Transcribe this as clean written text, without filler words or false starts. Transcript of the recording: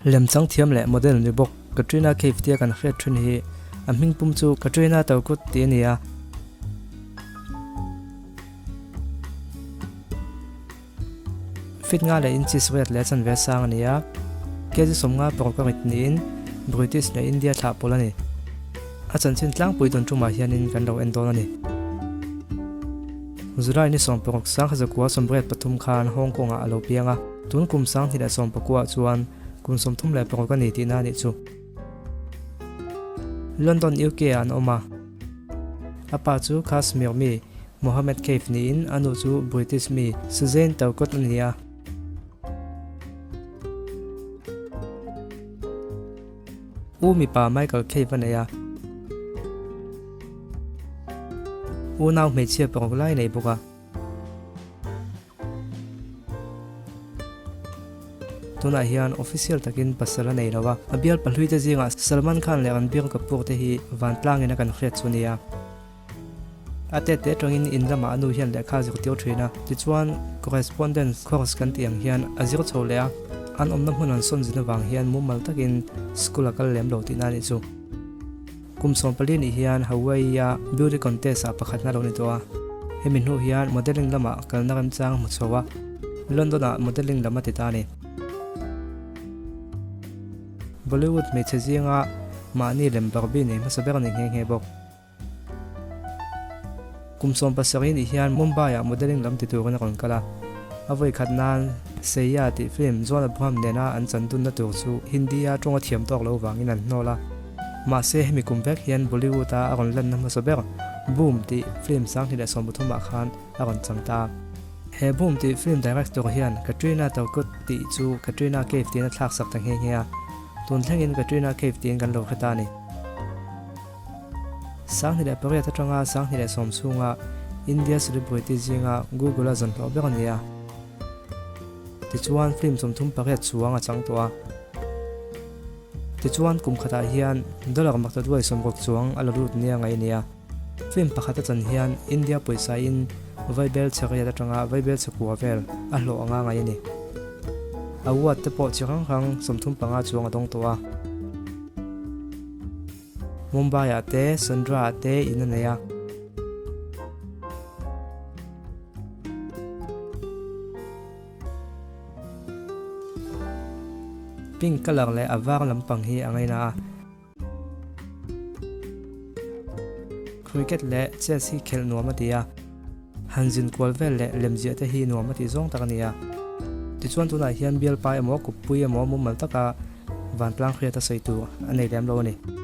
Lemchang thiam leh model ni bawk Katrina Kaif tia kan hriat thin hi a hming pum chu Katrina Taukut tih a ni a. Feet nga leh inches riat leh chanve sang a ni a, kg 50 paruk a rit niin British leh India thlah pawlh a ni. A chanchin tlangpui tawn tumah hianin kan lo en dawn a ni. July ni 16 1983 khan Hong Kong-ah a lo piang a, tun kum 2019 chuan kum 36 a ni tihna a nih chu. London, UK-ah an awm a. A pa chu Kashmir mi Mohammed Kaif niin a nu chu British mi Suzanne Turcott a ni a. U mipa Michael Kaif a nei a. Unau hmeichhia paruk lai a nei bawk a. Tunah hian official takin pasal a nei lo a, a bial pahluite zingah Salman Khan leh Ranbir Kapoor te hi vantlangin a kan hriat chu nia. A tet te atangin in lamah a nu hian lehkha a zirtir thin a, tichuan correspondence course kan tih ang hian a zir chho leh a, an awmna hmun an sawn zin avang hian mumal takin school a kal lem lo tihna a nih chu. Kum 14 nih hian Hawaii-a beauty contest-ah pakhatna lo ni tawh a. Hemi hnu hian modelling lamah kalna remchang hmu chho a, London-ah modelling lam a ti ta a ni. Bollywood hmeichhe zinga mahni lem Barbie nei hmasa ber a ni nghe nghe bawk. Kum 17 nih hian Mumbai-ah modelling lam ti turin a rawn kal a. A vawi khat nan Seiya tih film John Abraham nena an chan dunna tur chu Hindi-a tawng a thiam tawk lo vangin an hnawl a. Mahse hemi kum vek hian Bollywood-a a rawn lanna hmasa ber Boom tih film 2013 ah khan a rawn chang ta. He Boom tih film director hian Katrina Turkut tih chu Katrina Kaif tiin a thlak sak ta nghe nghe a. Tun thlengin Katrina Kaif tiin kan lo hre ta a ni. 2008 atanga 2010 chhunga India celebrity zinga Google-a zawn hlawh ber a ni a. Tichuan film 38 chuang a chang tawh a. Tichuan kum khatah hian dollar maktaduai 60 chuang a la lut nia ngaih a ni a. Film pakhat a chan hian India pawisa in vaibel chhe riat atanga vaibel chhe kua vel a hlawh anga ngaih a ni. Award te pawh chi hrang hrang 35 chuang a dawng tawh a. Mumbai-ah te, Sandra-ah te in a nei a. Pink colour leh a var lampang hi a ngaina a. Cricket leh chess hi khelh nuam a ti a. Han zin kual vel leh lemziah te hi nuam a tih zawng tak a ni a. Tichuan tunah hian bialpa emaw kuppui emaw mumal taka vantlang hriat a sawi tur a nei lem lo a ni.